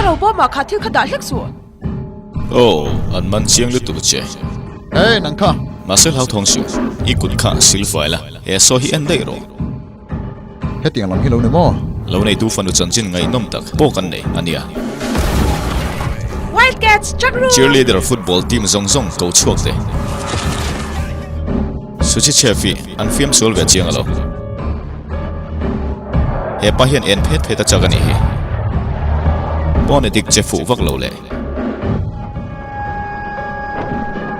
Thlarau bawmah kha thil kha dah hlek suh. Aw, an man chiang lutuk che. Hey, nang kha! Mahse hlauthawng suh, i kut kha sil fai la, he saw hi en daih rawh. Hetiang lam hi lo ni maw? Lo neitu fanu chanchin ngaihnawm tak pawh kan nei a nia. Wildcats, chak ru! Cheerleader football team zawng zawng ko chhuak te. Suchi chef hi an fiam sual ve chiang alo. He pa hian en phet phet a chak a nih hi. Pawn dik che fuh vak lo le.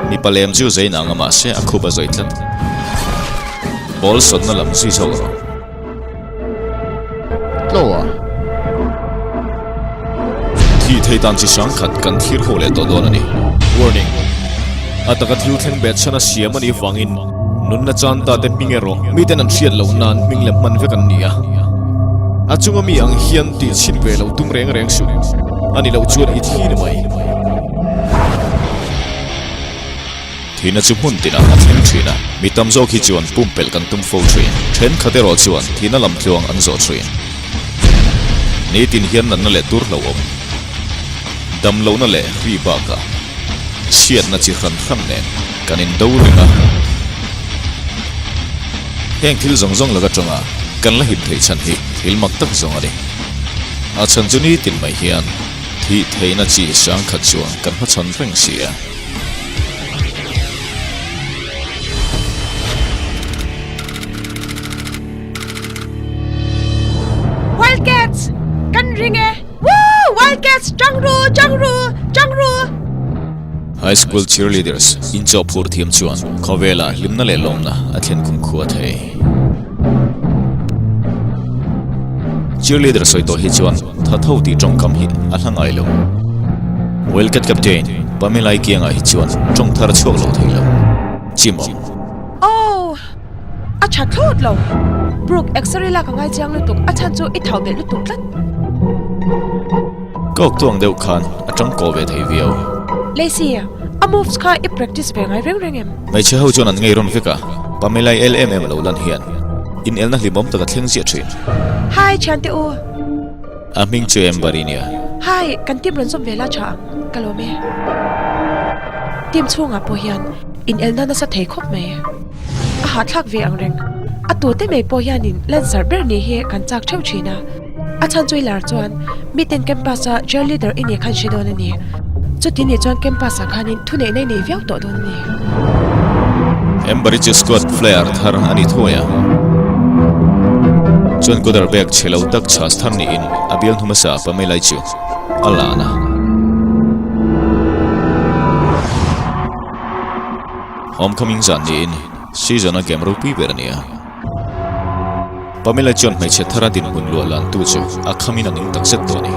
Mipa lem chu zei nang a mahse a khup a zawi tlat. Ball sawtna lam zui zawk rawh. Tlo a. Thih thei tan chi hrang khat kan thlir ho leh tawh dawn a ni. Warning, A taka thil thleng bet chhan a siam a nih vangin nunna chan ta te hming erawh miten an hriat loh nan hming leh hman vek an ni a. A chunga mi ang hian tih chhin ve lo tum reng reng suh. A ni loh chuan i thi ni mai. Thihna chu hmun tinah a thleng thin a, mi tam zawk hi chuan pumpelh kan tum fo thin. Thenkhat erawh chuan thihna lam tluang an zawh thin. Nitin hian natna leh tur hlauhawm, damlohna leh hri bakah chhiatna chi hran hran nen kan indo reng a. Heng thil zawng zawng lak atanga kan la him theih chhan hi thil mak tak zawng a ni. A chhan chu nitin mai hian thih theihna chi sang khat chuan kan hmachhawn reng si a. Wildcats! Kan ring e! Woo! Wildcats! Chang ru! Chang ru! Chang ru! High School Cheerleaders inchawh phur thiam chuan khawvelah hlimna leh lawmna a thlen kum khua thei. Cheerleader sawi tawh hi chuan tha tho tih tawngkam hi a hla ngai lo. Wildcat Captain Pamela-i kiangah hi chuan tawng thar chhuak lo thei lo. Chimawm. Oh! A tha thlawt lo. Brooke, X-ray lak a ngai chiang lutuk, a chhan chu i thau belh lutuk tlat. Ka awk tuang deuh khan a tang kaw ve thei viau. Lacey, a moves kha i practice ve ngai reng reng em? Hmeichhe ho chuan an ngei rawn vek a, Pamela-i el em em a lo lan hian inelna hlimawm tak a thleng ziah thin. Hi, thiante u. A hming chu Amber i nia. Hi, kan team rawn zawm ve la tha ang, ka lawm e. Team chhungah pawh hian inelna nasa thei khawp mai. A hahthlak ve ang reng. A tute mai pawh hianin lansarh ber ni hi kan chak theuh thin a. A chhan chu i lar chuan miten campus a cheerleader i nih khan hre dawn a ni. Chuti nih chuan campus ah khanin thuneihna i nei viau tawh dawn a ni. Amber-i chu squad player thar a ni thuai a. Chuan quarterback chhe lo tak chhas thar niin a bial hnu hmasa Pamela-i chu a lan a. Homecoming zan niin season a game ropui ber a ni a. Pamela chuan hmeichhe thara dinhmun luah lantu chu a khamin a ning takzet tawh a ni.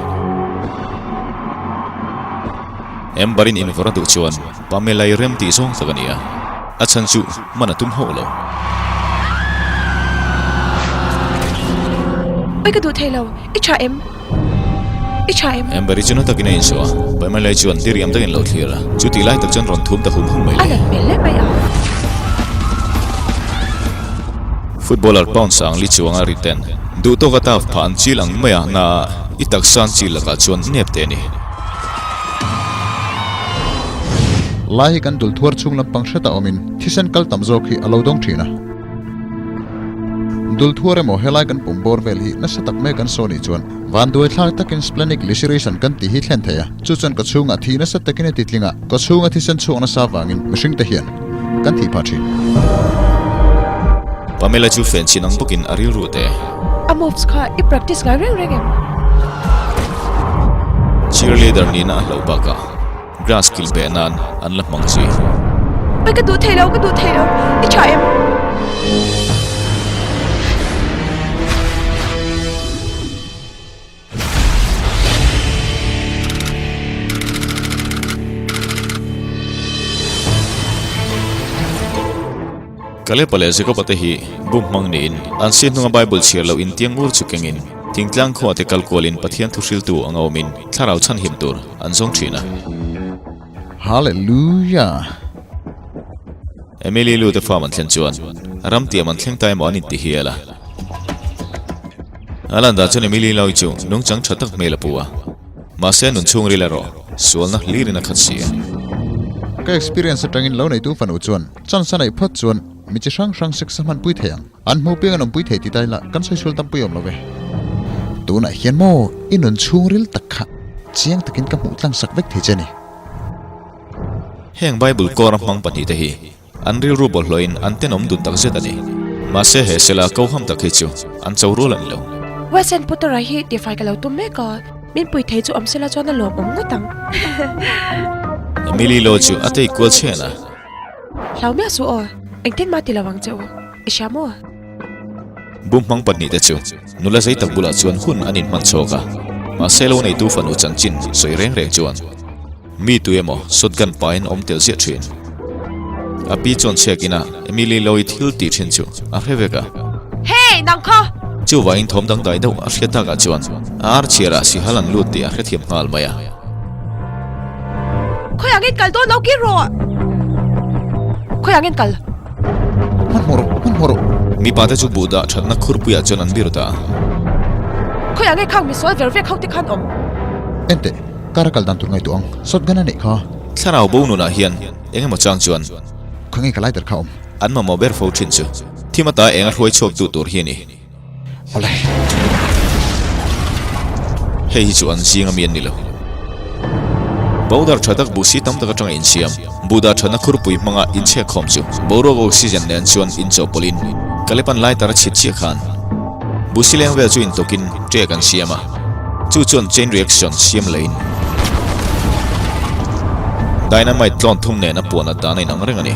Amber-in invawrh a duh chuan Pamela-i rem tih zawng tak a ni a, a chhan chu hman a tum hauh lo. Oi ka duh thei lo, i tha em? I tha em? Amber-i chu na takin a insuah a, Pamela-i chuan diriam takin lo thlir a, chutih lai tak chuan rawn thum ta hum hum mai le. A lat hmel hle mai a. Footballer pound sang li chuanga ri ten duh tawk a taf phah an chil ang mai a, na i taksa an chil lakah chuan nep te a ni. Lai hi kan dul thuar chhung lampang hretah awmin thisen kal tam zawk hi a lo dawng thin a. Dul thuar emaw helai kan pum bawr vel hi nasa tak mai kan saw nih chuan vanduai thlak takin splenic laceration kan tih hi thlen thei a, chu chuan ka chhungah thi nasa takin a ti tling a, ka chhunga thisen chhuak nasa vangin mihring te hian kan thih phah thin. Pamela chu fen chin ang bawkin a rilru te. A moves kha i practice ngai reng reng em? Cheerleader nihna a hlauh bakah Grass kilh beh nan an la hmang zui. Oi ka duh thei lo, ka duh thei lo, i tha em? Kalepa leh Jakoba te hi bum hmang niin an si hnunga Bible chhiar loh in tiang ur chu kengin thingtlang khuah te kal kualin Pathian thu hriltu anga awmin thlarau chhanhim tur an zawng thin a. Hallelujah! Emily lu te farm an thlen chuan ram tiam an thleng ta emaw an inti hial a. A lan dah chuan Emily Lawi chu nungchang tha tak hmel a pu a. Mahse nun chhungril erawh sualna hlirin a khat si a. Ka experience atangin lo neitu fanu chuan chance a neih phawt chuan mi chi hrang hrang sex a hmanpui thei ang. An hmuh piang an awmpui thei ti ta ila kan sawi sual tampui awm lo ve. Tunah hian maw i nun chhungril tak kha chiang takin ka hmuh tlang sak vek thei che ni. Heng Bible kawra hmang pahnihte hi an rilru bawlhhlawhin an tenawm dun tak zet a ni. Mahse he sela ko ham tak hi chu an cho rual a ni lo. West End Puttara hi tifai ka lo tum mek a, min pui thei chu awm sela chuan a lawmawm ngawt ang. Emily Law chu a tei kual chhen a. Hlau miah suh aw, engtin mah ti lo ang che u, i hria maw? Bum hmang pahnihte chu nula zei tak bulah chuan hun an inhman chhawk a, mahse lo neitu fanu chanchin sawi reng reng chuan mi tu emaw shotgun pahin awm tel ziah thin. A pi chuan chhiak ina Emily Loy thil tih thin chu a hre vek a. Hey, nang kha! Chuvangin thawm dangdai deuh a hriat takah chuan a ar chhiarah sihal an lut tih a hrethiam nghal mai a. Khawi angin kal dawn lo kir rawh! Khawi angin kal? Hmanhmawh rawh, hmanhmawh rawh! Mipa te chu buh dah thatna khurpuiah chuan an bir ta a. Khawi angin khang misual ver vek ho te khan awm? Enteh, kar a kal dan tur ngaihtuah ang, shotgun a neih kha. Thlarau bo nunah hian eng emaw chang chuan. Khawnge ka lighter kha awm? An mamawh ber fo thin chu thim ata eng a hruai chhuak tu tur hi a ni. Awle. Hei hi chu an zing ami an ni lo. Powder tha tak buhsi tam tak atanga insiam, Buddha thana khurpui hmanga inchhek khawm chu boruak oxygen nen chuan inchawhpawlhin Kalepan lighter a chhit chiah khan buhsi leng vel chu intawkin ṭek an siam a, chu chuan chain reaction siam leiin dynamite tlawn thum nen a puan a dan a inang reng a ni.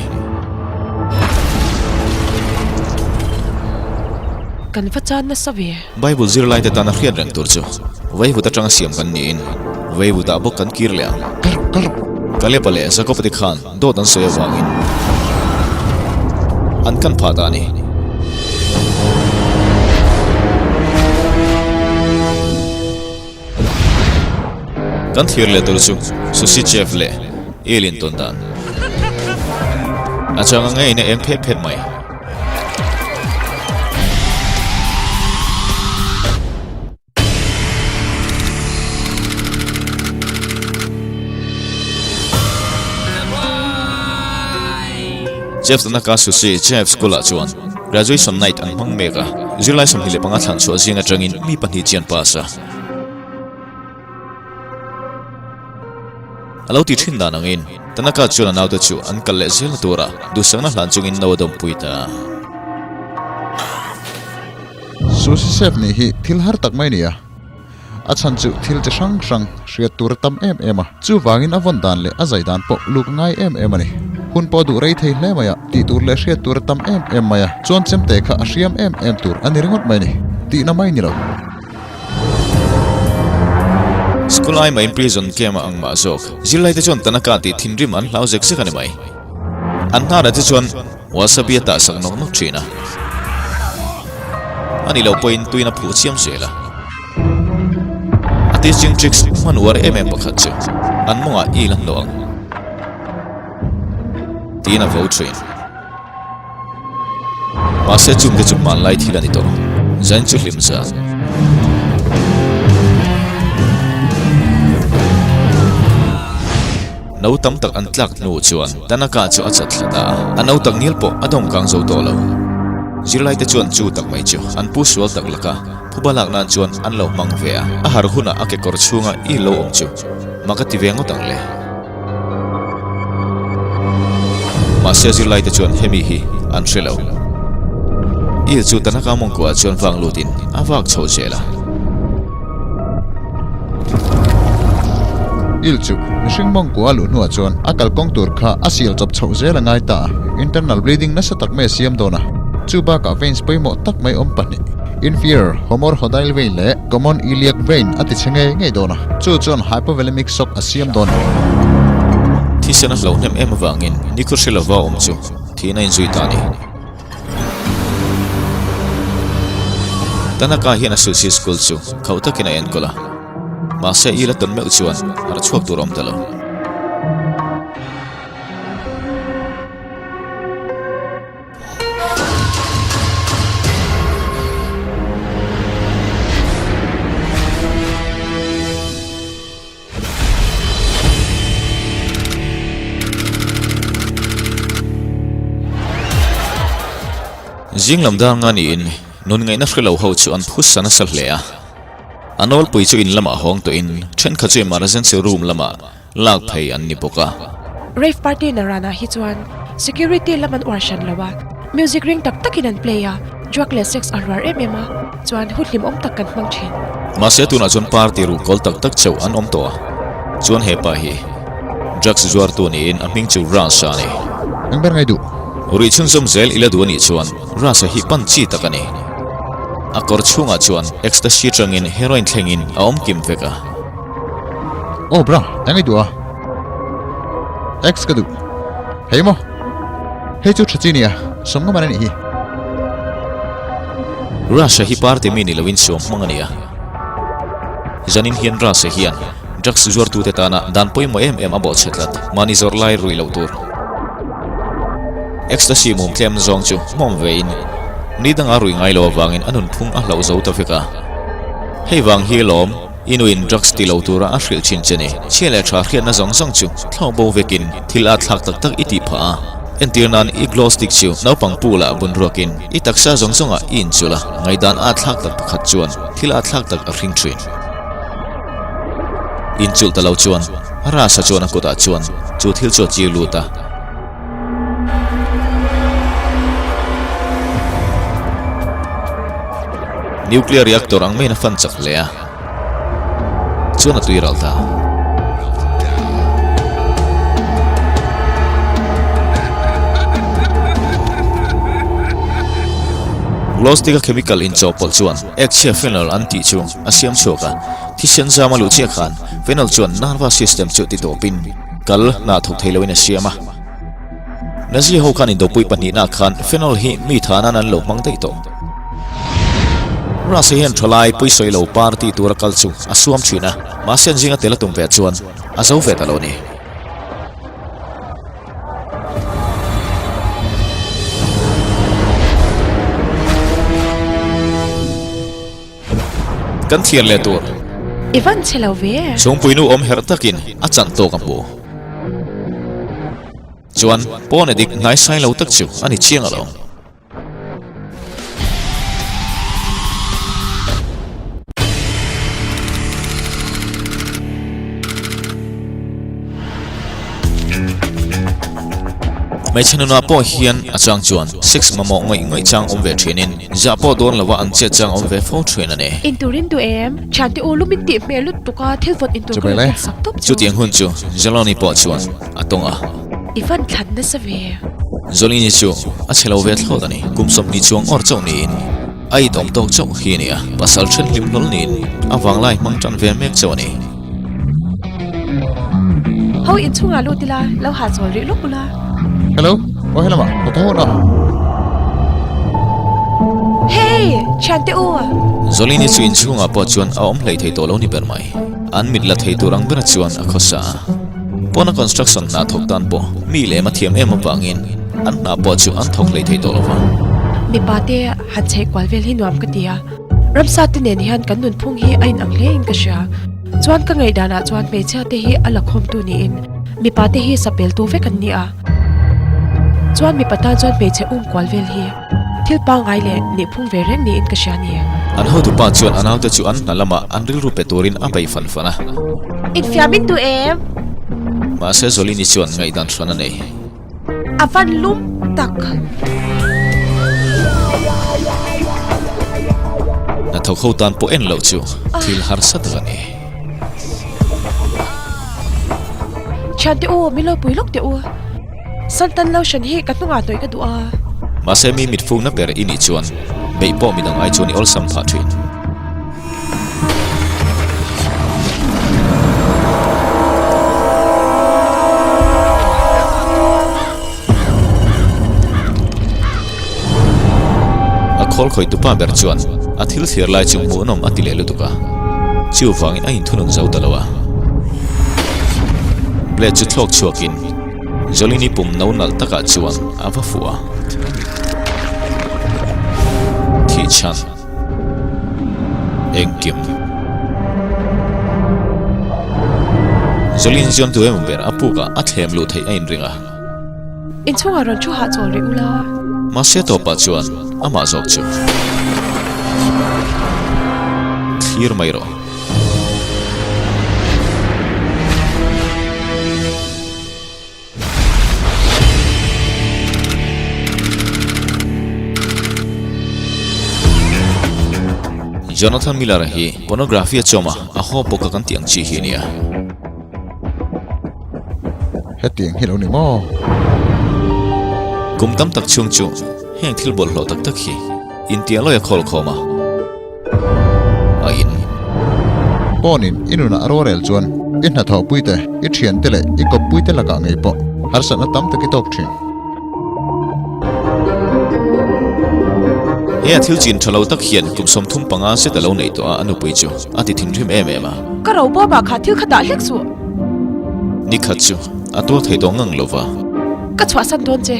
Kan va chan nasa ve. Bible zirlaite tana hriat reng tur chu Vaivut atanga siam kan niin Vaivutah bawk kan kir leh ang. Kal rawh, kal rawh. Kaleba leh Jakob te khan dawt an sawi avangin an kan phah ta a ni. Kan thlir leh tur chu Sushi Chef leh Alien tawn dan. A changa ngeiin a eng phet phet mai. Chef Tanaka Sushi Chef School-ah chuan graduation night an hmang mek a, zirlai 25 thlan chhuah zing atangin mi pahnih chian pass a. A lo ti thin dan angin Tanaka chuan a naute chu an kal leh zelna tura duhsakna hlan chungin no a dawmpui ta. Sushi chef nih hi thil har tak mai nia. A chhan chu thil chi hrang hrang hriat tur a tam em em a, chuvangin a vawn dan leh a zai dan pawh luk a ngai em em a ni. Hun pawh duh rei thei hle mai a, tih tur leh hriat tur a tam em em mai a, chuan chemte kha a hriam em em tur a ni ringawt mai a ni. Tihna mai ni lo. School ai main prison camp a ang mah zawk. Zirlai te chuan Tanaka tih thinrim an hlau zek zek a ni mai. An hnarah te chuan wasabi a tah sak nawk nawk thin a. A nih loh pawhin tuin a phuh chiam zel a. A teaching tricks hman uar em em pakhat chu an mawngah il a hnawh ang tiin a vo thin. Mahse chungte chu hmanlai thil a ni tawh. Zain chu hlim zan. No tam tak an tlak hnu chuan Tanaka chu a chat thla ta a, a no tak ngial pawh a dawm kang zo tawh lo. Zirlaite chuan chu tak mai chu an pu sual tak laka phuba lak nan chuan an lo hmang ve a, a har hunah a kekawr chhunga i lo awm chu mak a ti ve ngawt ang le. Mahse zirlaite chuan hemi hi an hre lo. Il chu Tanaka mawngkuah chuan vang lutin a vak chho zel a. Il chu mihring mawngkua a luh hnuah chuan a kalkawng tur kha a sial chawp chhoh zel a ngai ta a, internal bleeding nasa tak mai a siam dawn a. Chu bakah veins pawimawh tak mai awm pahnih, inferior homorhodail vein leh Common iliac vein a ti chhe ngei ngei dawn a, chu chuan hypovolemic shock a siam dawn a ni. Thisen a hloh hnem em avangin nikhaw hre lova awm chu thiin a inzui ta a ni. Tanaka hian a sushi school chu khauh takin a enkawl a, mahse il a tawn meuh chuan harh chhuak tur a awm ta lo. Zing lam dar nga niin nun ngaihna hre lo ho chu an phusa nasa hle a. A nawlpui chu in lamah hawng tawhin thenkhat chu emergency room lamah lak phei an ni bawk a. Rave party naranah hi chuan security lam an uar hran lo a, music ring tak takin an play a, drug leh sex a hluar em em a, chuan hun hlimawm tak kan hmang thin. Mahse tunah chuan party ruhkawl tak tak chauh an awm tawh a, chuan hepa hi drugs zuartu niin a hming chu Rush a ni. Eng ber ngai duh? Ruih chhunzawm zel ila duh a nih chuan Rush-a hi pan chi tak a ni. A kawr chhungah chuan ecstasy tangin heroin thlengin a awm kim vek a. Aw bra, eng i duh a? X ka duh. Hei maw? Hei chu tha chi nia, sawm nga man a nih hi. Rush-a hi party mi ni loin suam hmang a ni a. Zanin hian Rush-a hian drugs zuartute tana dan pawimawh em em a bawhchhe tlat, mahni zawrh lai rui loh tur. Ecstasy mum tlem zawng chu hmawm vein ni danga rui ngai lo avangin a nunphung a hlauh zo ta vek a. Hei vang hi lawm, i nuin drugs ti lo tura a hrilh thin che ni. Chhia leh tha hriatna zawng zawng chu thlawk bo vekin thil at thlak tak tak i tih phah a. Entir nan i glow stick chu naupang pool ah bun ruakin i taksa zawng zawngah i inchulh a, ngaihdan at thlak tak pakhat chuan thil at thlak tak a hring thin. Inchulh ta lo chuan Rasa chuan a kutah chuan chu thil chu a chir lut a. Nuclear reactor ang maiin a fan chak hle a, chuan a tui ral ta. Glow stick a chemical inchawhpawlh chuan ekchhia phenol an tih chu a siam chhuak a. Thisen zam a luh chiah khan phenol chuan nervous system chu ti tawpin kal hna thawk thei loin a siam a. Nazi ho khan indopui pahnihna khan phenol hi mi tha nan an lo hmang daih tawh. Rush hian thalai puisawi lo party tura kal chu a suam thin a, mahse an zinga tel a tum ve chuan a zo ve ta lo a ni. Kan thiar leh tur. I van chhe lo ve. Chhungpuinu awm herh takin a chan tawk a hmu. Chuan pawn a dik hnaisai lo tak chu a ni chiang alawm. Hmeichhe nunah pawh hian a chang chuan sex mamawh ngawih ngawih chang awm ve thinin zah pawh dawn lova an chet chang awm ve fo thin a ni. Intur in duh em? Thiante u lum in tih hmel lutuk a, thil vawt intur ka rawn sak tawp chu. Chutiang hun chu Zaloni pawh chuan a tawng a. I van thlan nasa ve. Zolini chu a chhe lo ve thlawt a ni. Kum 20 chuang awr chauh niin a itawm tawk chauh hi a ni a, pasal then hlim hlawl niin a vanglai hmang tan ve mek chauh a ni. Ho inchhungah lut ila, lo hahchawl rih lawk ula. Hello, aw helama, ka tho hun a. Hey, thiante u! Zolini chu inchhungah pawh chuan a awm hlei thei tawh lo ni ber mai. An mit la thei tur ang bera chuan a khawsa a. Pawna construction hna thawk tan pawh mi lem a thiam em avangin an hna pawh chu an thawk hlei thei tawh lo va. Mipa te han chheih kual vel hi nuam ka ti a, ramsa te nen hian kan nunphung hi a inang hle in ka hria. Chuan ka ngaihdanah chuan hmeichhia te hi a lakhawmtu niin mipa te hi sapeltu vek an ni a. Chuan mipa tan chuan hmeichhe um kual vel hi thil pangngai leh nihphung ve reng niin ka hria a ni. An hotupa chuan a naute chu an hna lamah an rilru pe turin a bei fan fan a. Infiam in duh em? Mahse Zolini chuan ngaihdan hran a nei. A van lum tak. Hnathawk ho tan pawh en loh chu thil harsa tak a ni. Thiante u, min lo pui lawk teh u. Santan lotion hi ka hnungah hnawih ka duh a. Mahse mi mitfukna ber i nih chuan beih pawh midang ai chuan i awlsam phah thin. A khawl khawih tupa ber chuan a thil thlir lai chu hmuhnawm a ti leh lutuk a, chuvangin a inthunun zo ta lo a. Blade chu thlawk chhuakin Jolene-i pum no nalh takah chuan a va fuh a. Thih chhan. Engkim. Jolene chuan tu emaw ber a pukah a thlem luh theih a inring a. Inchhungah rawn thu hahchawl rih ula. Mahse tawpah chuan amah zawk chu thlir mai rawh. Jonathan Miller-a hi pornography a chawm a, a haw bawk a kan tih ang chi hi a nia. Hetiang hi lo ni maw? Kum tam tak chhung chu heng thil bawlhhlawh tak tak hi intiang lawi a khawl khawm a, a in. Pawnin i nunah rorel chuan i hnathawhpuite, i thiante leh i kawppuite lakah ngei pawh harsatna tam tak i tawk thin. He a thil chin tha lo tak hian kum 35 zet a lo neih tawh a, a nupui chu a ti thinrim em em a. Ka ro bawmah kha thil kha dah hlek suh. Nikhat chu a tuar thei tawh ngang lo va. Ka chhuahsan dawn che.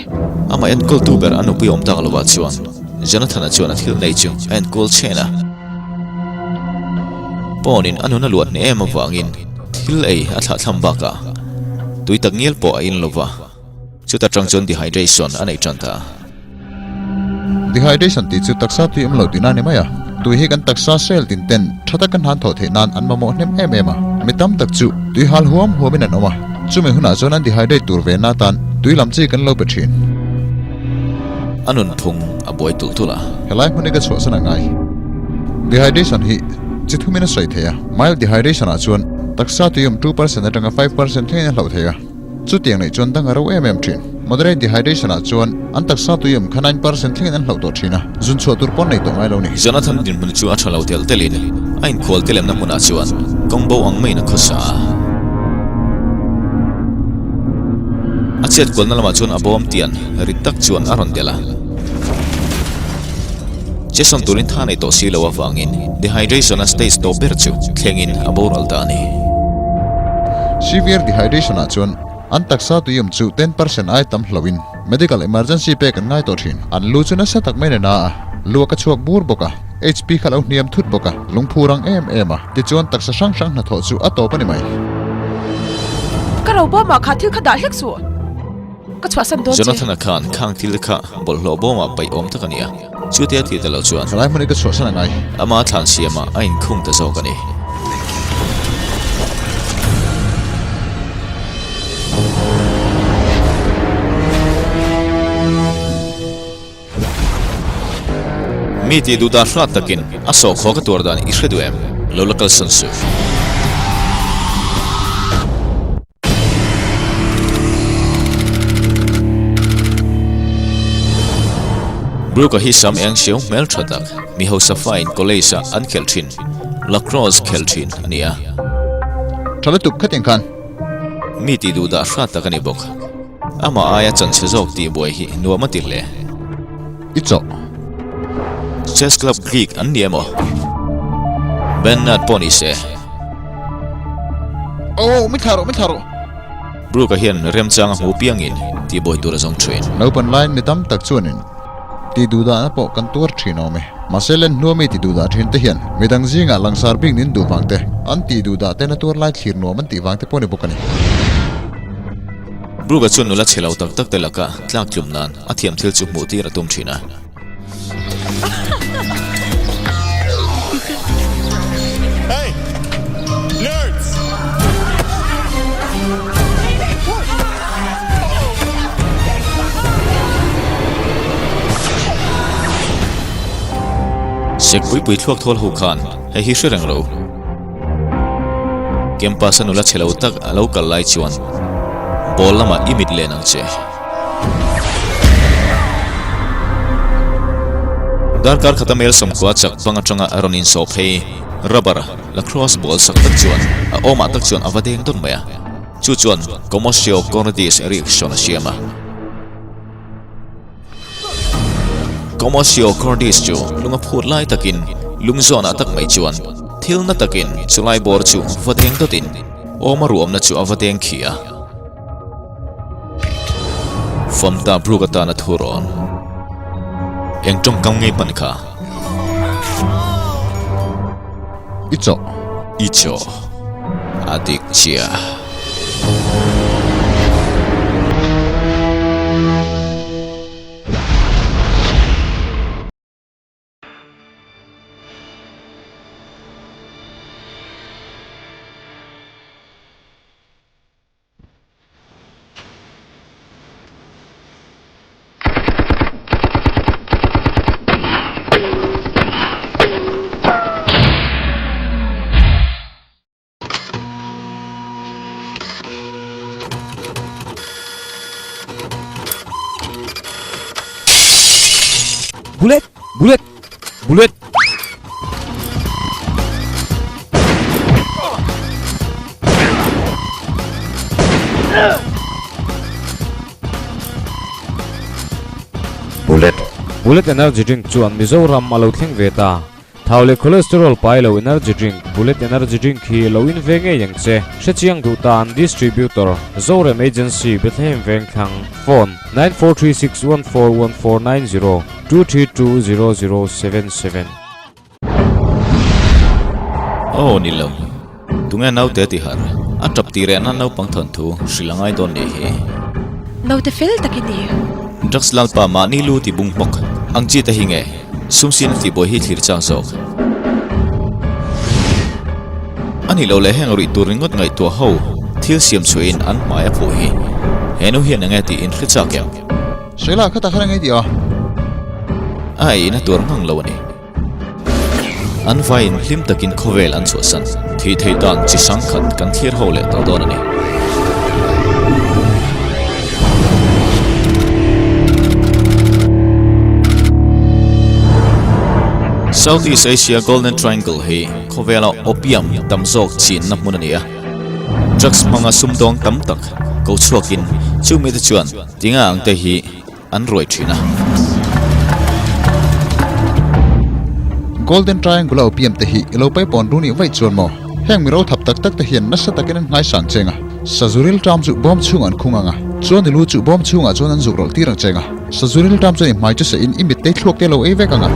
Amah enkawltu ber a nupui awm tak lovah chuan Jonathan-a chuan a thil nei chu a enkawl chen a. Pawnin a nun a luah hneh em avangin thil ei a thlahthlam bakah tui tak ngial pawh a in lo va, chuta tang chuan dehydration a neih tan ta a. Dehydration tih chu taksa tui awm lo tihna a ni mai a, tui hi kan taksa cell tin ten tha taka hnan thawh theih nan an mamawh hnem em em a. Mi tam tak chu tui hal huam huamin an awm a, chumi hunah chuan an dehydrate tur ve na atan tui lam chi kan lo pe thin. A nunphung a buai tulh tulh a. Helai hmun hi ka chhuahsan a ngai. Dehydration hi chi thumin a sawi thei a, mild dehydration ah chuan taksa tuiawm 2% atanga 5% thlengin a hlauh thei a, chutiang neih chuan dang a ro em em thin. Moderate dehydration ah chuan an taksa tuiawm kha 9% thlengin an hlauh tawh thin a, zun chhuah tur pawn nei tawh ngai lo ni. Jonathan dinhmun chu a tha lo telh telhin a inkhual telemna hmunah chuan kawng bo ang maiin a khawsa a. A chet kualna lamah chuan a bawm tian rit tak chuan a rawn delh a. Jason turin tha nei tawh si lo avangin dehydration-a stage tawp ber chu thlengin a boral ta a ni. Severe dehydration-ah chuan an taksa tuiawm chu 10% ai tam hlohin medical emergency pek an ngai tawh thin. An lu chu nasa tak mai nena a, luak a chhuak bur bawk a, HP kha lo hniam thut bawk a, lungphu rang em em a, tichuan taksa hrang hrang hnathawh chu a tawp a ni mai. Ka ro bawmah kha thil kha dah hlek suh. Ka chhuahsan dawn che. Jonathan-a khan khang thil kha bawlhhlawh bawmah paih awm tak a ni a, chutia ti ta lo chuan. Helai hmun hi ka chhuahsan a ngai. Ama thlan siamah a inkhung ta zawk a ni. Mi tih duh dan hrat takin a sawhkhawk a tuar dan i hre duh em? Lo la kalsan suh. Brooke-a hi sam eng hriau hmel tha tak, mi hausa fain college-ah an khelh thin, lacrosse khelh thin a ni a. Tha lutuk khatin khan. Mi tih duh dah hrat tak a ni bawk. Amah aia chanchhe zawk tih buai hi nuam a ti hle. I chawh. Chess Club Greek an ni emaw? Bernard pawh ni se. Aw, mi thla rawh, mi thla rawh. Brooke-a hian remchang a hmu piangin tihbuai tur a zawng thin. Naupan laiin mi tam tak chuanin tih duhdahna pawh kan tuar thin awm e. Mahse len hnua mi ti duhdah thin te hian midang zingah langsar bik nin duh vang te, an tih duhdah ten a tuar lai thlir nuam an tih vang te pawh a ni bawk a ni. Brooke-a chuan nula chhe lo tak tak te laka tlak tlum nan a thiam thil chu hmuh tir a tum thin a. Sekpui pui thluak thawl ho khan hei hi hre reng lo. Campus a nula chhe lo tak a lo kal lai chuan ball lamah i mit len ang che. Darkar khata mel sawmkua chak bang atanga a rawn insawh phei rubber lacrosse ball sak tak chuan a awmah tak chuan a va deng dawt mai a, chu chuan commotio cordis reaction a siam a. Commotio cordis chu lung a phut lai takin lung zawnah tak mai chuan thil na takin chulai bawr chu va deng dawtin awm a ruamna chu a va deng khi a. Famta Brooke atana thu rawn eng tawngkam ngei hman kha? I chawh. I chawh. A dik chiah. Bullet! Bullet! Bullet! Bullet. Bullet energy drink chuan Mizoram a lo thleng ve ta. Thau leh cholesterol pai lo energy drink Bullet energy drink hi lo in ve ngei ang che. Hrechiang duh tan Distributor, Zorem Agency, Bethlehem Vengthlang, Phone, 9436141490 2320077. Aw ni lo. Tunge naute ti har? A tap tih rehna naupang thawnthu hrilh a ngai dawn nih hi. Naute fel tak i ni. Drugs lalpa mahni lu ti bung hmawk ang chi te hi nge sum sin a tihbuai hi thlir chang zawk. A nih loh leh heng ruih tur ringawt ngaihtuah ho thil siam chhuahin an hmai a phuh hi he nu hian enge tiin hre chak em? Sawilah khatah khan enge tih a? A eiin a tuar ngang lo a ni. An vaiin hlim takin khawvel an chhuahsan thih theih dan chi hrang khat kan thlir ho leh tawh dawn a ni. Southeast Asia Golden Triangle hi khawvela opium tam zawk chinna hmun a ni a. Drugs hmanga sumdawng tam tak ko chhuakin chumi te chuan tinga ang te hi an ruai thin a. Golden Triangle a opium te hi i lo paipawn ru nih vaih chuan maw? Heng mi ro thap tak tak te hian nasa takin an hnaisang cheng a. Sazuril ṭam chu bawm chhungah an khung ang a, chuan i lu chu bawm chhungah chuan an zuk rawlh tir ang cheng a. Sazuril ṭam chuan i hmai chu seh in i mittei thluak te lo ei vek ang a.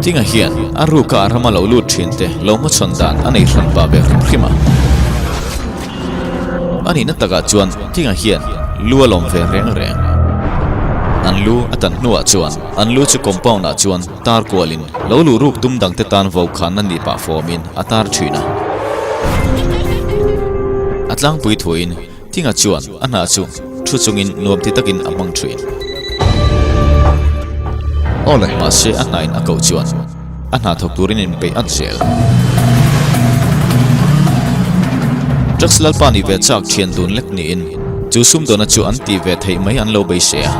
Tinga hian a ruka a rama lo lut thin te lo hmachhawn dan a nei hran pah ve hrim hrim a. A nihna takah chuan Tinga hian lu a lawm ve reng reng. An lu a tan hnuah chuan an lu chu compound ah chuan tar kualin lo luh ruk tum dangte tan vokhanna ni pah fawmin a tar thin a. A tlangpui thuin Tinga chuan a hna chu thu chungin nuam ti takin a hmang thin. Awle. Mahse a hnain a koh chuan a hna thawk turin a inpeih at zel. Drugs lalpa nih ve chak thian dun lek niin chu sumdawna chu an tih ve theih mai an lo beisei a.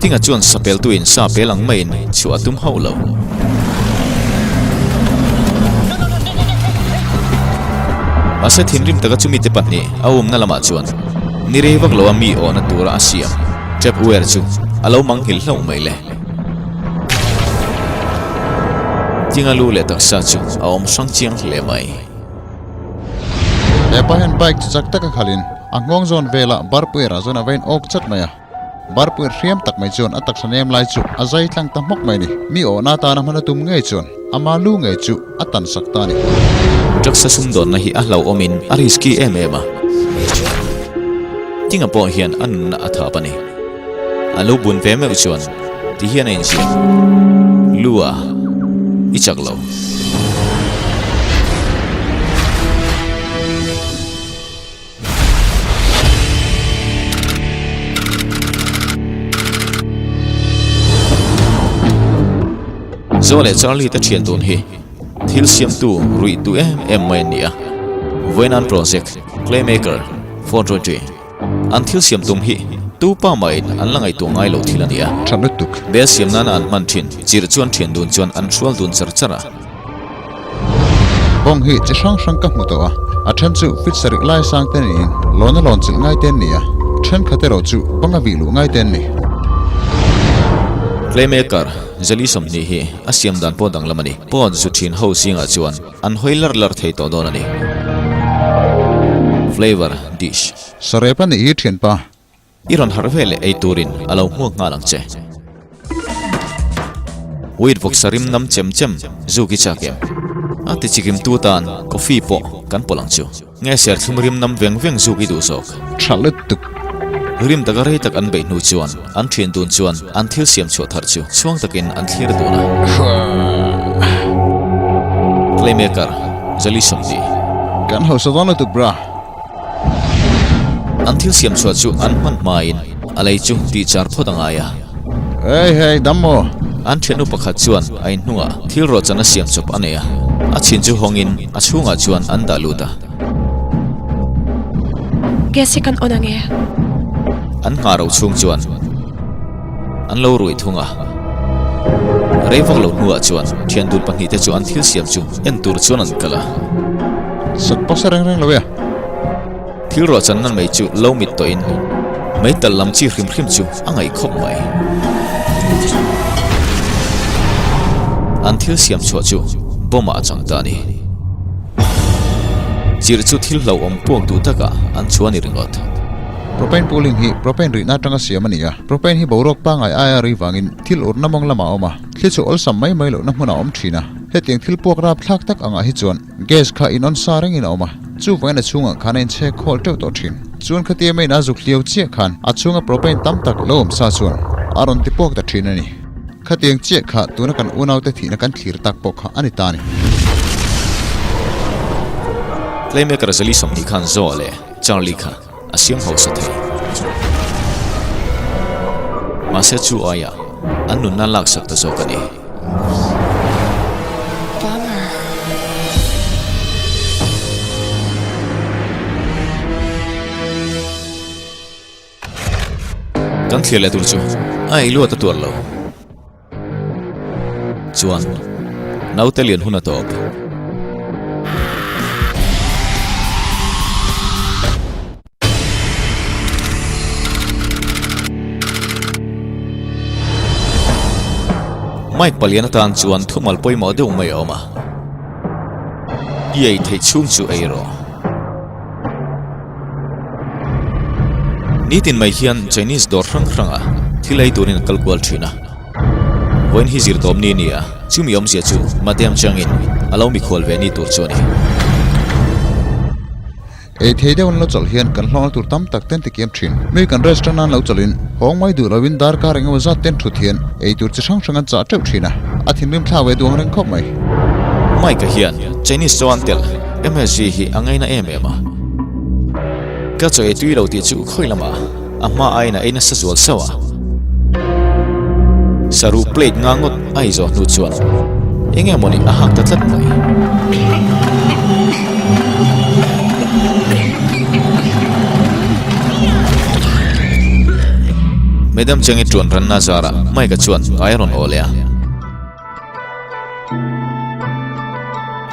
Tinga chuan sapeltuin sa pel ang maiin chhuah a tum hauh lo. Mahse thinrim taka chumi te pahnih a umna lamah chuan ni rei vak loa mi awhna tura a siam trap wire chu a lo mang nghilh hlauh mai le. Tinga lu leh taksa chu a awm hrang chiang hle mai. Hepa hian bike chu chak taka khalhin a nghawng zawn velah barpuiah chuan a va in awk chat mai a. Barpuiah hriam tak mai chuan a taksa nem lai chu a zai tlang ta hmawk mai a ni. Mi awhna atana hman a tum ngei chuan ama lu ngei chu a tan sak ta a ni. Drugs a sumdawnna hi a hlauhawmin a risky em em a. Tinga pawh hian a nunna a thap a ni. A lo bun ve meuh chuan ti hian a inziak, Lu a, i chak lo. Zoa leh Charlie te thian dun hi thil siamtu ruih duh em em mai an ni a. Vawiin Project, Claymaker, 420. An thil siam tum hi tu pa mahin an la ngaihtuah ngai lo thil a ni a. Tha lutuk. Bel siam nana an hman thin chirh chuan thian dun chuan an hrual dun char char a. Bawng hi chi hrang hrang ka hmu tawh a, a then chu fit sarih lai sang te niin lawn a lawn chilh ngai te an ni a, thenkhat erawh chu banga vih luh ngai te an ni. Playmaker Zali 20 hi a siam dan pawh danglam a ni. Pawn zu thin ho zingah chuan An hawi lar lar thei tawh dawn a ni. Flavour dish. Sarep a nih hi thianpa. I rawn harh ve leh ei turin a lo hmuak nghal ang che. Wheat vawksa rim nam chem chem zuk i chak em? A ti chikim tu tan coffee pawh kan pawlh ang chu. Nge serthlum rim nam veng veng zuk i duh zawk? Tha lutuk. Rim taka rei tak an beih hnu chuan an thian dun chuan an thil siam chhuah thar chu chhuang takin an thlir dun a. Playmaker, Zali 20. Kan hausa dawn lutuk bra. An thil siam chhuah chu an hman hmain a lei chu tih char phawt a ngai a. Hey hey, dam maw? An thiannu pakhat chuan a inhnungah thil rawhchan a siam chawp a nei a, a chhin chu hawngin a chhungah chuan an dah lut a. Gas hi kan on ang e. An nghah ro chhung chuan an lo rui thung a. Rei vak lo hnuah chuan thian dun pahnihte chu an thil siam chu en tur chuan an kal a. Sat pawh sa reng reng lo e. Thil ruah chan nan mai chu lo mit tawhin mei tal lam chi hrim hrim chu a ngaih khawp mai. An thil siam chhuah chu bomb ah a chang ta a ni. Chirh chu thil hlauhawm puak duh takah an chhuah a ni ringawt. Propane pooling hi propane rihna atanga siam a ni a, propane hi boruak pangngai aia rei vangin thil urna mawng lamah a awm a, thli chu awlsam mai mai lohna hmunah a awm thin a. Hetiang thil puak rapthlak tak angah hi chuan gas kha in on sa rengin a awm a, chuvangin a chhungah khan a inchhek khawl teuh tawh thin. Chuan khatia main a zuk hliau chiah khan a chhunga propane tam tak lo awm sa chuan a rawn ti puak ta thin a ni. Khatiang chiah kha tuna kan unaute thihna kan thlir tak pawh kha a ni ta a ni. Playmaker Zali 20 khan Zoa leh Charlie kha a siam hausa thei. Mahse chu aia an nunna laksak ta zawk a ni. Kan thlir leh tur chu a ei luat a tuar lo. Chuan naute lian hun a tawp. Mike palian atan chuan thumal pawimawh deuh mai a awm a. I ei theih chhung chu ei rawh. Nitin mai hian Chinese dawr hrang hranga thil ei turin an kal kual thin a. Vawiin hi zirtawm ni a ni a, chumi awmzia chu Madam Changin a lo mikhual ve ni tur chu a ni. Ei thei deuh an lo chawlh hian kan hlawkna tur tam tak ten tikiam thin. Mi kan restaurant an lo chawlhin hawng mai duh loin darkar engemaw zat ten thut hian ei tur chi hrang hrang an chah teuh thin a, a thinrim thlak ve duh ang reng khawp mai. Mike-a hian Chinese chaw an telh MSG hi a ngaina em em a. Ka chaw ei tui lo tih chu khawi lamah a hma aiin a ei nasa zual sauh a. Saruh plate nga ngawt a ei zawh hnu chuan eng nge mawni a hak ta tlat mai. Madam Cheng-i tuan ranna zarah Mike-a chuan ngai a rawn aw leh a.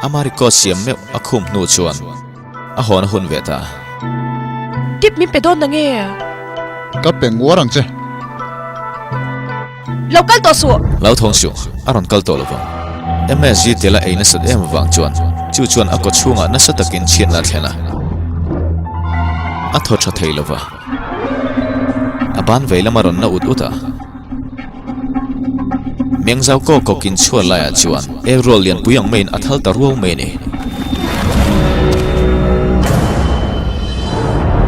Ama record siam meuh a khum hnu chuan a hawn a hun ve ta. Tip min pe dawn nange? Ka pe nguar ang che. Lo kal tawh suh! Lo thawng suh, a rawn kal tawh lovang. MSG tel a ei nasat em avang chuan chu chuan a kawchhungah nasa takin chhiatna a thlen a. A thaw tha thei lova. A ban vei lam a rawn na ut ut a. Mengzau kawk kawkin chhuat laiah chuan egg roll lianpui ang maiin a thal ta ruau mai a ni.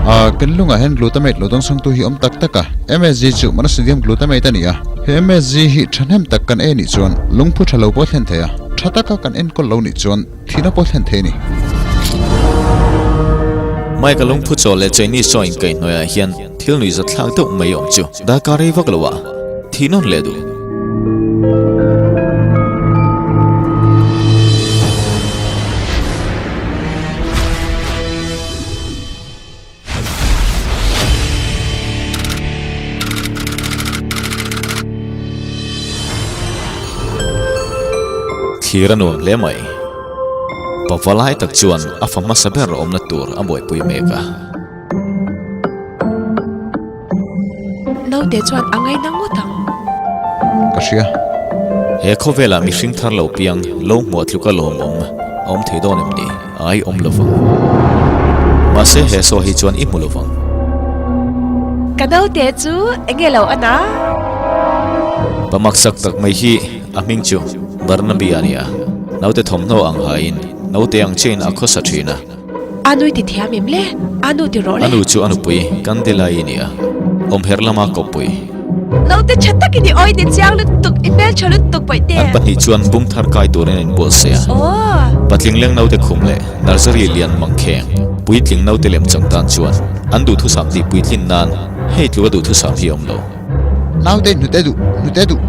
A, kan lungah hian glutamate lo dawngsangtu hi awm tak tak a, MSG chu monosodium glutamate a ni a. He MSG hi thahnem tak kan ei nih chuan lungphu tha lo pawh thlen thei a, tha taka kan enkawl lo nih chuan thihna pawh thlen thei a ni. Mike-a lungphu chaw leh Chinese chaw inkaihhnawihah hian thil nuihzatthlak deuh mai awm chu darkar rei vak lo a thih nawn leh duh. Thlir a nuam hle mai. Pava lai tak chuan a fa hmasa ber awmna tur a buaipui mek a. Naute chuan a ngaina ngawt ang. Ka hria. He khawvelah mihring thar lo piang lo hmuah tluk a lawmawm a awm thei dawn em ni? Ai awm lo vang. Mahse he saw hi chuan i hmu lo vang. Ka naute chu enge lo a na? Pa maksak tak mai hi a hming chu Barnaby a ni a. Naute thawmhnaw ang hain naute ang chiahin a khawsa thin a. A nui ti thiam em le? A nu ti rawh le. A nu chu a nupui Kandelai i ni a, awmherh lama kawppui. Naute tha takin i awi ni chiang lutuk, i hmeltha lutuk pawih te. An pahnih chuan bung thar kai turin an inbual se a. Patling leng naute khum leh nursery lian mangkheng puitling naute lem chang tan chuan an duhthusam tih puitlin nan hei tluka duhthusam hi a awm lo. Naute hnute duh, hnute duh.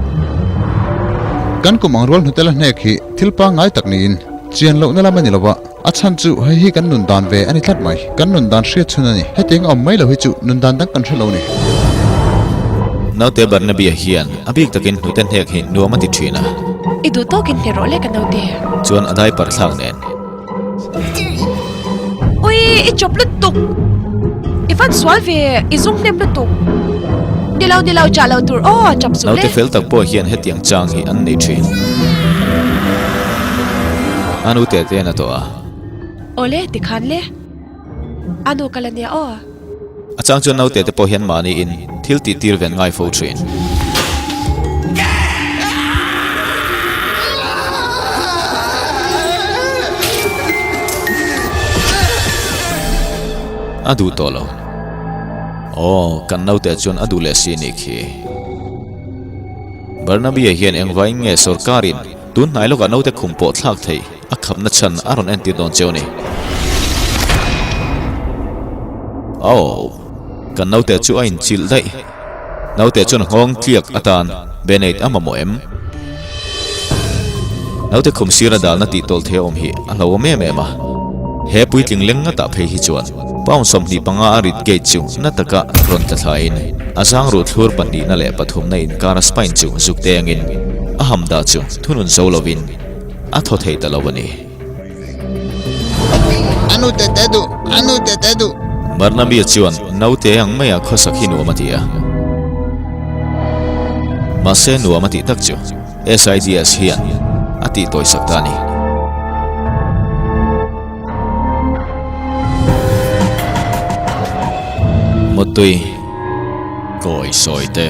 Kan kum ang rual hnute la hnek hi thil pangngai tak niin chian lohna lam a ni lo va. A chhan chu hei hi kan nun dan ve a ni tlat mai. Kan nun dan hriat chhun a ni. Hetiang a awm mai lo hi chu nun dan dang kan hre lo ni. Naute Barnaby-a hian a bik takin hnute hnek hi nuam a ti thin a. I duh tawkin hne rawh le ka naute. Chuan a diaper thlak nen. Ui, i chawp lutuk! I van sual ve, i zung hnem lutuk. Ni lo, ni lo, chah lo tur aw, chap suh le. Naute fel tak pawh hian hetiang chang hi an nei thin. A nu tete an a tawh a. Awle, tikhan le. A nu kal ania aw. A chang chuan naute te pawh hian mahni in thil tih tir ven ngai fo thin. A duh tawh lo. Aw, kan naute chuan a duh leh si nih khi. Barnaby-a hian engvaiin nge sorkarin tun hnai lawkah naute khum pawh thlak theih A khapna chhan a rawn entir dawn cheu a ni. Aw, kan naute chu a inchilh daih. Naute chuan nghawng tliak atan Band-Aid a mamawh em? Naute khum sira dalna tih tawlh thei a awm hi a hlauhawm em em a. He puitling leng ngatah phei hi chuan pound 25 a rit gate chu na taka rawn tla thlain a zangruh thlur pahnihna leh pathumna inkara spine chu zuk tengin a hamdah chu thunun zo lovin A thaw thei ta lo a ni. A nu tete duh, a nu tete duh. Barnaby-a chuan naute ang maia khawsak hi nuam a ti a. Mahse nuam a tih tak chu SIDS hian a tih tawisak ta a ni. Mawtui kawi sawi te.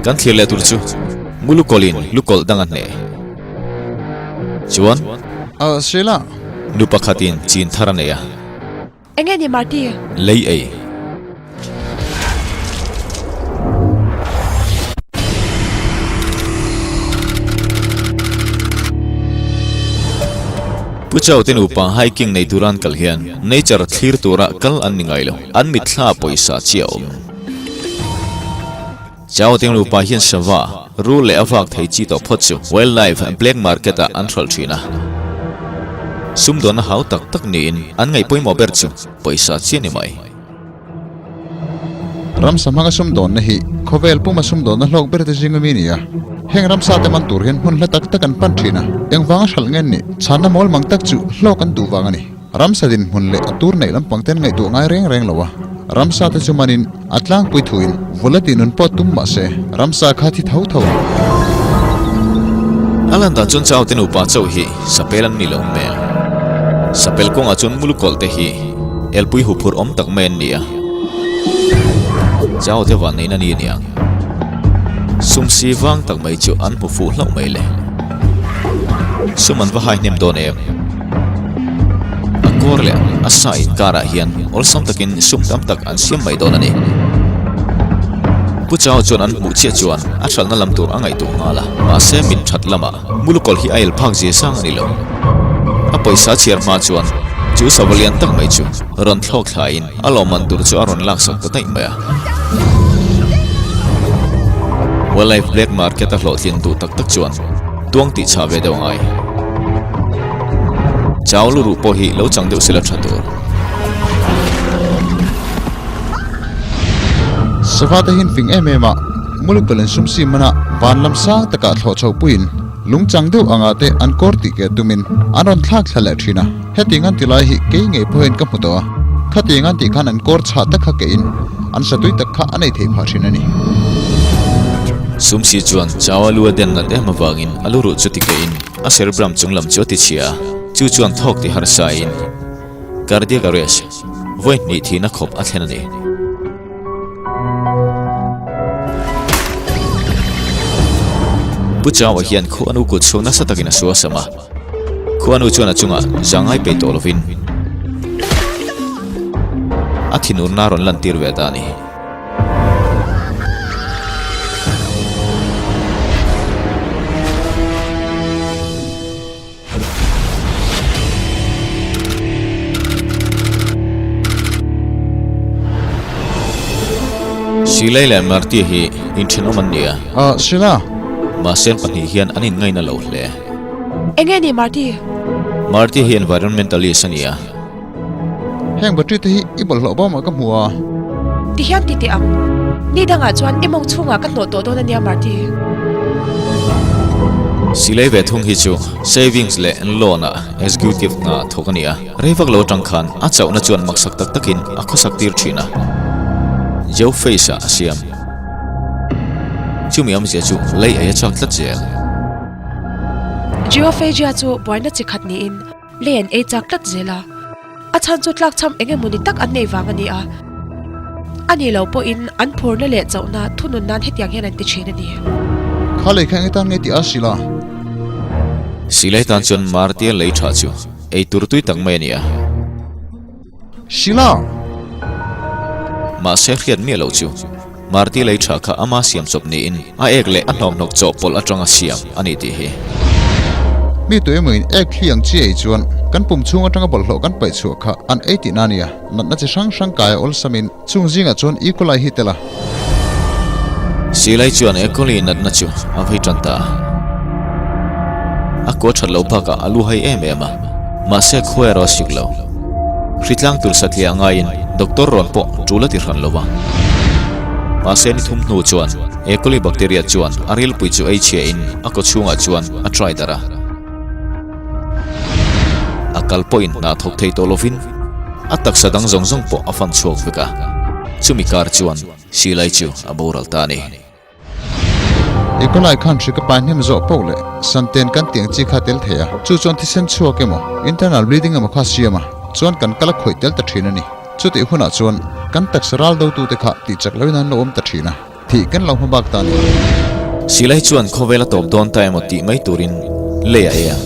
Kan thlir leh tur chu Mulukawlin lukawlh dang a hneh chuan Ah, Sheila. Nu pakhatin chin thar a nei a. Enge ni Marty? Lei ei. Pu Chau te nupa hiking nei tura an kal hian nature thlir tura kal an ni ngai lo, an mitthla pawisa chiah a awm. Chau te nupa hian sava, rul leh a vak thei chi tawh phawt chu wildlife black market ah an hralh thin a. Sumdawnna hau tak tak niin an ngaih pawimawh ber chu pawisa chiah ni mai. Ramsa hmanga sumdawnna hi khawvel puma sumdawnna hlawk ber te zinga mi a ni a. Heng ramsa te man tur hian hmun hla tak tak an pan thin a, engvanga hralh nge an nih? Chhanna mawl mang tak chu hlawk an duh vang a ni. Ramsa dinhmun leh a tur neih lampang ten ngaihtuah ngai reng reng lo a, ramsa te chu manin a tlangpui thuin vula tih nun pawh tum mah se ramsa kha thi tho tho ang. A lan dan chuan chau te nupa chauh hi sapel an ni lo hmel. Sapel kawngah chuan mulukawlh te hi elpui huphurh awm tak mai an ni a. Chau te van neihna ni aniang. Sum si vang tak mai chu an hmu fuh hlauh mai le. Sum an va hai hnem dawn em? A kawr leh a sa inkarah hian awlsam takin sum tam tak an siam mai dawn a ni. Pu Chau chuan an hmuh chiah chuan a hralhna lam tur a ngaihtuah nghal a, mahse mit that lamah Mulukawlh hi a el phak zia sang a ni lo. A pawisa chhiar hma chuan chu sava lian tak mai chu rawn thlawk thlaiin a lawmman tur chu a rawn laksak ta daih mai a. Wildlife Black Market a hlawhtlin duh tak tak chuan tuang tih chhah ve deuh a ngai. Chau lu ruh pawh hi lo chang deuh sela tha tur. Sava te hian fing em em a, Mulukawlh an sum sim mana van lam sang takah thlawh chho puiin lungchang deuh angah te an kawr tih keh tumin an rawn thlak thla leh thin a. Hetiang an ti lai hi kei ngei pawhin ka hmu tawh a, khatiang an tih khan an kawr chhah tak kha keiin an satui tak kha a nei thei phah thin a ni. Sumsi chuan Chau a lu a den nat em avangin a lu ruh chu ti keiin a cerebrum chung lam chu a ti chhia a, chu chuan thawk ti harsa in cardiac arrest vawi hnih thihna khawp a thlen a ni. Pu Chau-a hian khuanu kut chhung nasa takin a suasam a. Khuanu chuan a chungah zangai peih tawh lovin a thinurna a rawn lantir ve ta a ni. Shilei leh Marty hi inthenawm an ni a. Sheila. Mahse an pahnih hian an inngaina lo hle. Enge ni Marty? Marty hi environmentalist a ni a. Heng battery te hi i bawlhhlawh bawmah ka hmu a. Ti hian ti teh ang. Ni dangah chuan i mawng chhungah ka hnawh tawh dawn a nia Marty. Silai ve thung hi chu savings leh loan ah executive hna thawk a ni a. Rei vak lo atang khan a chauhna chuan maksak tak takin a khawsak tir thin a. Joe face ah a siam. Chumi awmzia chu lei ei a chak tlat zel. Geophagia chu buaina chi khat niin lei an ei chak tlat zel a. A chhan chu tlakchham eng emawni tak an nei vang a ni a. A nih loh pawhin an phurna leh chauhna thunun nan hetiang hian an ti thin a ni. Kha lei kha eng tan nge tih a hrilh a? Silai tan chuan Martia lei tha chu ei tur tui tak mai a ni a. Hrilh a? Mahse hriat miah loh chu Marti lei tha kha ama siam chawp niin a ek leh a hnawkhnawk chawhpawlh atanga siam a ni tih hi. Mi tu emawin ek thli ang chi ei chuan kan pum chhung atanga bawlhhlawh kan paih chhuah kha an ei tihna a nia. Natna chi hrang hrang kai a awlsamin chung zingah chuan E. coli hi tel a. Silai chuan E. coli natna chu a vei tan ta a. A kua that loh bakah a lu hai em em a, mahse khua erawh a sik lo. Hritlang tur satliah ngaiin doctor rawn pawh tul a ti hran lo va. Mahse ni thum hnu chuan E. coli bacteria chuan a rilpui chu ei chhia in a kaw chhungah chuan a try darh a. A kal pawhin hna thawk thei tawh lovin a taksa dang zawng zawng pawh a fan chhuak vek a, chumi kar chuan silai chu a boral ta a ni. E. coli khan hri ka pai hnem zawh poh leh santen kan tiang chi kha tel thei a, chu chuan thisen chhuak emaw internal bleeding emaw kha siam a, chuan kan kal a khawih tel ta thin a ni. Chutih hunah chuan kan taksa ral dotute kha tihchak loin an lo awm ta thin a. Thih kan lo hma bak ta ni. Silai chuan khawvel a tawp dawn ta emaw tih mai turin lei a ei a.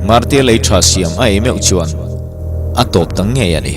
Martia lei tha siam a ei meuh chuan a tawp ta ngei a ni.